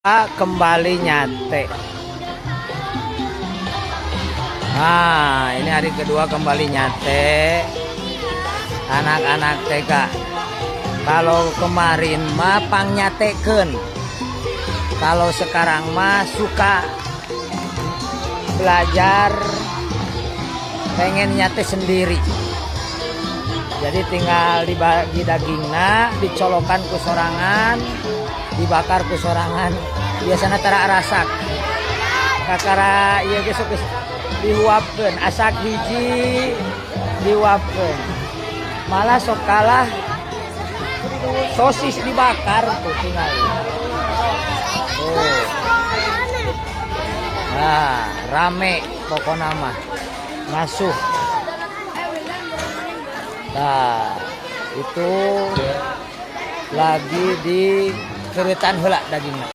Kembali nyate. Nah, ini hari kedua kembali nyate. Anak-anak TK. Kalau kemarin mah pangnyatekeun. Kalau sekarang mah suka belajar, pengen nyate sendiri. Jadi tinggal dibagi dagingna, dicolokan ku sorangan, dibakar ku sorangan. Biasanya tara rasak. Kakara ieu ge sok geus dihuapkeun, asak hiji dihuapkeun. Malah sok kalah sosis dibakar tuh, tinggal. Tuh. Nah, rame pokoknya mah. Ngasuh. Nah, itu lagi di keretan heula dagingnya.